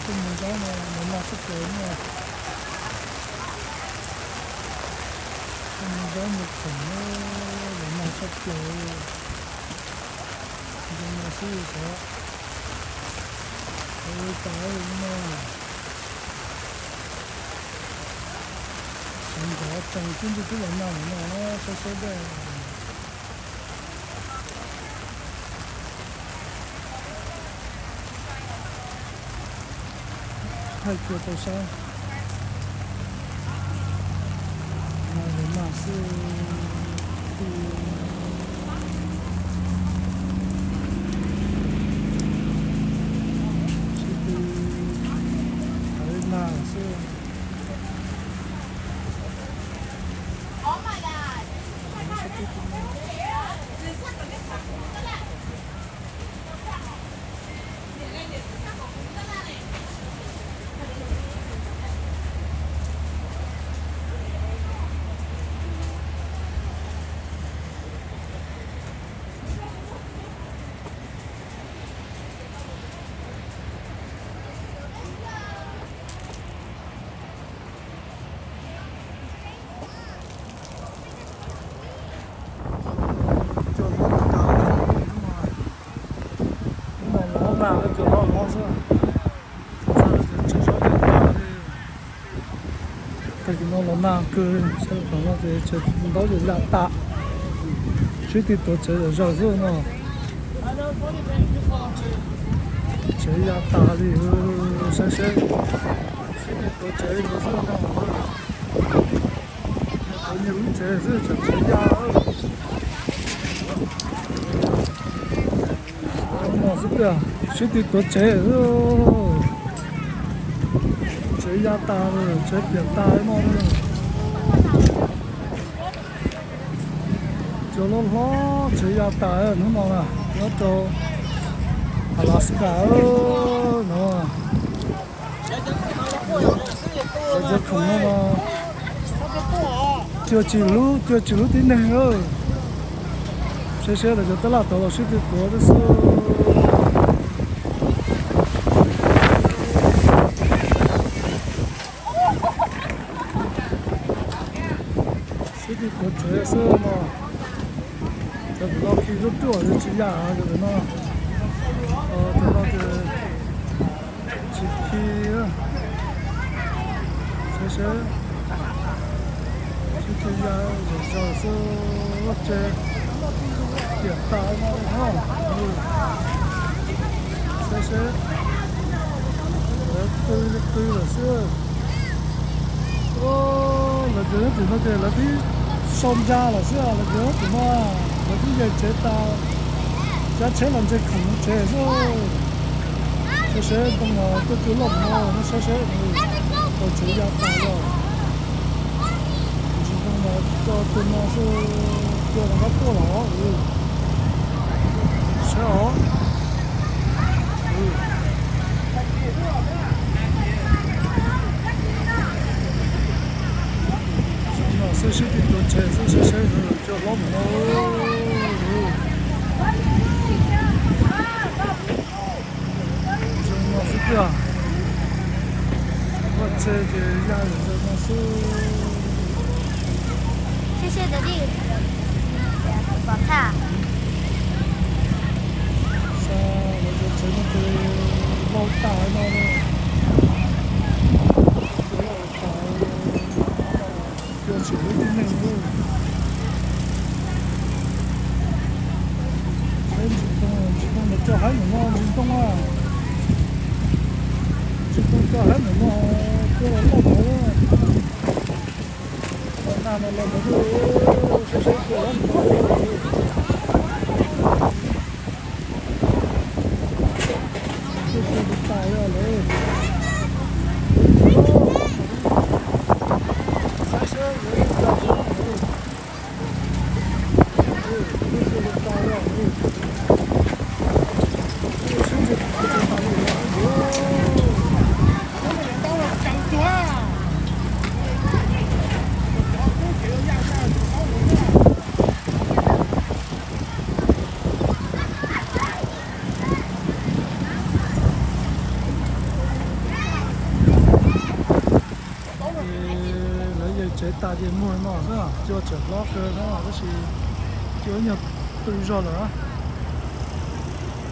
Tej mus zaub no los nag tshaj plaws no. Tej mus zaub mus khoom no los nag tshaj plaws. Zoo no xwb xav, ua tas no. Sawv ntxov tsees xwb ntuj twb los nag lawm no, saib saib dej. Thaij kiag tau saib. Nag los nag xwb. Sib tw, sib tw, nag xwb. Cua hlob tas, hnub no los nag, cua hlob hlob xwb. Tsav zaub ces tag li. Tag kis no los nag kawg, sab tom no ces tsev ntaub ces ya tas. Sib tw tuav tsev zom zaws xwb no. Tsev ya tas li, saib seb. Sib tw tuav tsev li no xwb no. Tuav nyias lub tsev xwb, tseem tsev ya. No xwb tiag, sib tw tuav tsev xwb. Tsev ya tas, tsev piam tas no. Cua hlob hlob, tsev ya tas hnub no na, nyob rau Alaska no. Cov khoom no, cua tsis hlub, cua tsis hlub tib neeg. Saib seb lawv cov tab laj tod los sib tw tuav xwb. Sib tw tuav tsev xwb no. Cov no khi ruaj ruaj, tsis ya cov no. Cov no ces tsis khi. Saib seb, sib tw ya zom zaws xwb, tsev piam tas no. Saib seb, lawv tw li tw lawm xwb. Lawv cov nyob tim no ces lawv twb sau ntsa lawm xwb, lawv cov nyob tim no, lawv twb yawg tsev tas, cab tsheb los ntse khoom mus tsev xwb. Saib seb ntoo no tuaj cua loj no, saib seb, tau tsev ya tas los. Ntsis ntoo no cua tus no xwb, cua rov qab tuaj los. Saib os. Zoo no xwb, sib tw tuav tsev xwb, saib seb cua hlob mus no. Zoo no xwb tiag. Vaj tse ces ya zom zaws no xwb. Saib seb, pom tshaj. Saib lawv cov tsev no ces vau tas no. Cua tsis hlub tib neeg li. Saib ntsis ntoo, ntsis ntoo mas cua haib ntawm no, ntsis ntoo a. Ntsis ntoo cua haib ntawm no, cua los loj ntawd. Los nag no los ntawd, saib saib cua los ntawd. Cua cua tas tas lawm. Saib seb yuav ua cas. Tas ces muag no xwb, cua tseem hlob kawg no tab sis cua nyuag tu zog lawm.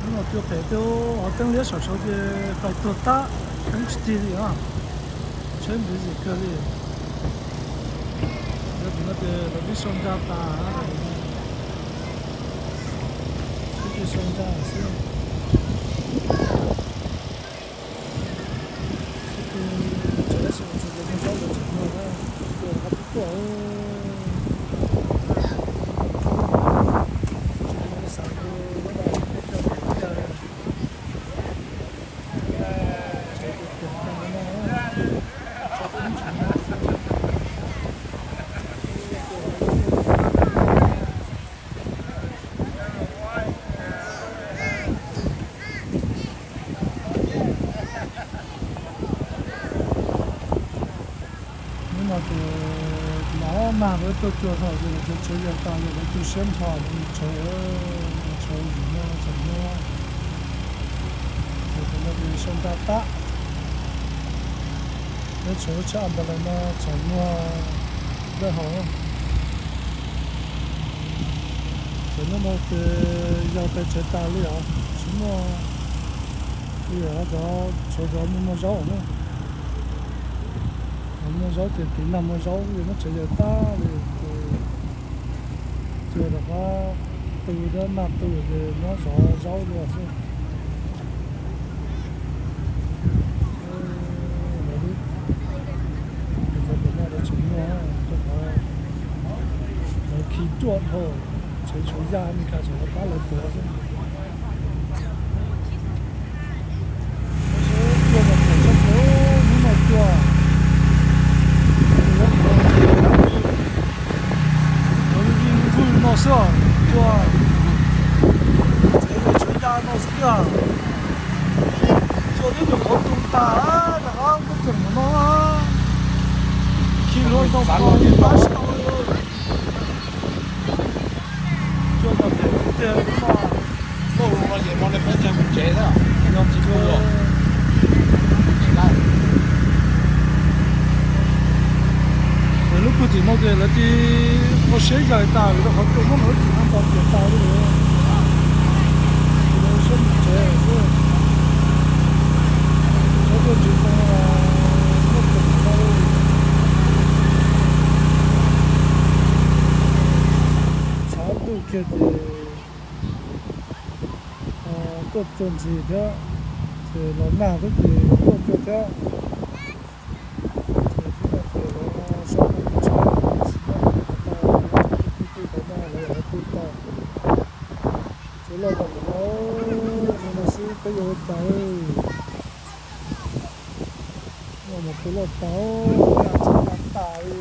Hnub no cua phem thiab, qhov teeb liab saum saud ces pais tuag tag, teeb tsis tig li os. Tsheb busy kawg li. Yog tim no ces lawv twb sau nra tas, sib tw sau nra xwb. Sib tw tsev xwb, tseem mus zaub lawv tseem muag na, tuaj qab tib tuaj. Tsis xav tus lub no peb coj pem tiag. Tsev tus tiam tas no, tsev tus tseem no xwb. Hnub no ces los mag lawv tuaj cua thaum ces lawv tsev yaws tas ces lawv tu siab nrho lawv mus tsev, tsev yim no tseem nyob. Ces tam no ces sau nra tab, nyob tsev lub tsheb umbrella no tseem muag dawb hau. Ces hnub no ces yog pes tsev tas li os, tsis muaj li os, cov tshuav cov muaj muaj zaub na. Muaj zaub ces tiv nag muaj zaub li, muab tsev yaws tag li ces cua rov qab tu thiab nag tu ces nyob zov zaub dua xwb. Lawv, cov tom no lawv tseem muag, rau qhov lawv khi ruaj dhau, tsev tshuav yaj Meskas tseem pab lawv tuav xwb. Cua mas phem tshaj plaws, hnub no cua, lawv li ntxwg no xwb os, cua, tsev tshuav yaj no xwb tiag. Cua twb nyuam qhuav tu tas, rov qab muab coj mus no, khi luag tau pom li pab tsis tau li. Cua mas phem tiag tiag hnub no. Lawv lub pug tim no ces lawv cia li ua siab yaws tas vim rau qhov cua muab lawv lub tim no nto tiav tas li. Lawv siab mus tsev xwb. Lawv tuaj ntsis no, muaj cua tim no li. Tshav ntuj kiag ces tuaj cua ntxiv thiab, ces los nag thiab ces tuaj cua thiab. Ces hnub no ces lawv sawv daws mus tsev, tab sis nyob rau tom no, cov kwv tij tom no lawv yog lawv tu tau. Tsev loj npaum no, zoo no xwb peb yuav ua cas. Loj mas cua loj tas, nag tsis nag tas li.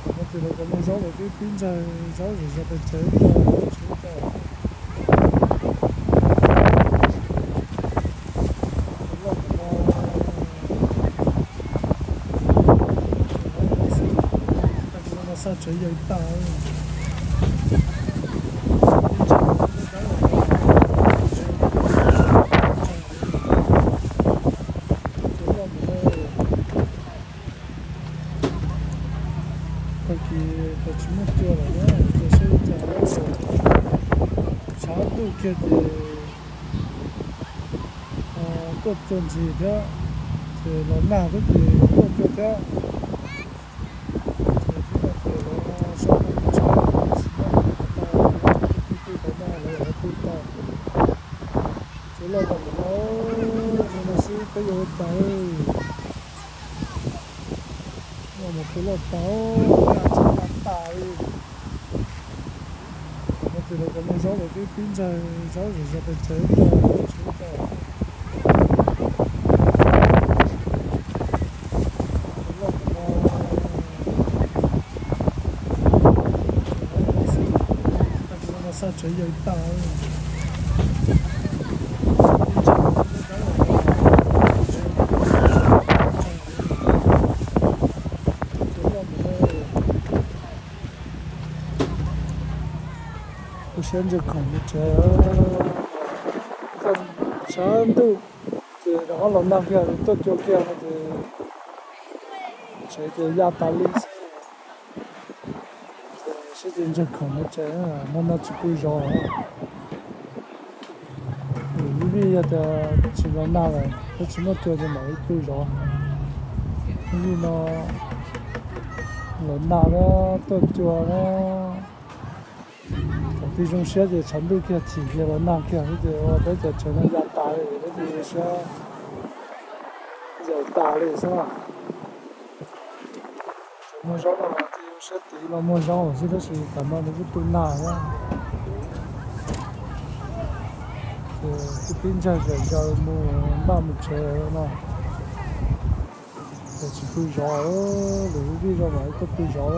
Tam no ces lawv cov muag zaub lawv twb pib ntsaig zaub zom zaws pes tsev tuaj tsev tas. Cua loj npaum no, tag kis no mas xaj tsev yaws tas. Tag kis tas tsis muaj cua lawm na, cua saib li cas. Tshav ntuj kiag ces tuaj cua ntxiv thiab, ces los nag thiab ces tuaj cua thiab. Ces hnub no ces lawv sawv daws mus tsev, tab sis nyob rau tom no, cov kwv tij tom no lawv yog lawv tu tau. Tsev loj npaum no, zoo no xwb peb yuav ua cas. Loj mas cua loj tas, nag tsis nag tas li. Tam no ces lawv cov muag zaub lawv twb pib ntsaig zaub zom zaws pes tsev tuaj tsev tas. Cua loj npaum no, tag kis no mas xaj tsev yaws tas. Kuv siab ntsia khoom mus tsev, tshav ntuj ces rov qab los nag kiag tuaj cua kiag no ces Tsev ces yaj tas li xwb. Seb ces ntsaws khoom no tsev, hmo no tsis pw zov. Lwm vij vij yog tias tsis los nag lawm, peb tsis muaj cua ces mam li pw zov. Vij vij no los nag na, tuaj cua na. Thaum twg zoo siab ces tshav ntuj kiag chim kiag los nag kiag xwb ces ua peb cov tsev no ya tas li, peb cia li siab yaws tas li xwb na. Tsev muag zaub no mas cia li siab tiv los muag zaub xwb tab sis tam no nws kuj tu nag thiab. Ces twb pib ntsag zaws zaws mus npaj mus tsev no. Ces tsis pw zov, lwm vij vij zog mam li tuaj pw zov.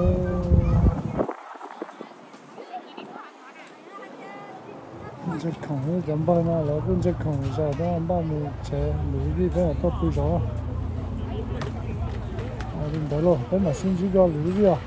Ntsaws khoom, cov npawg no lawv kuj ntsaws khoom zais thiab npaj mus tsev, lwm vij vij peb mam tuaj pw zov. Li ntawd los peb mam sib ntsib dua lwm vij vij os.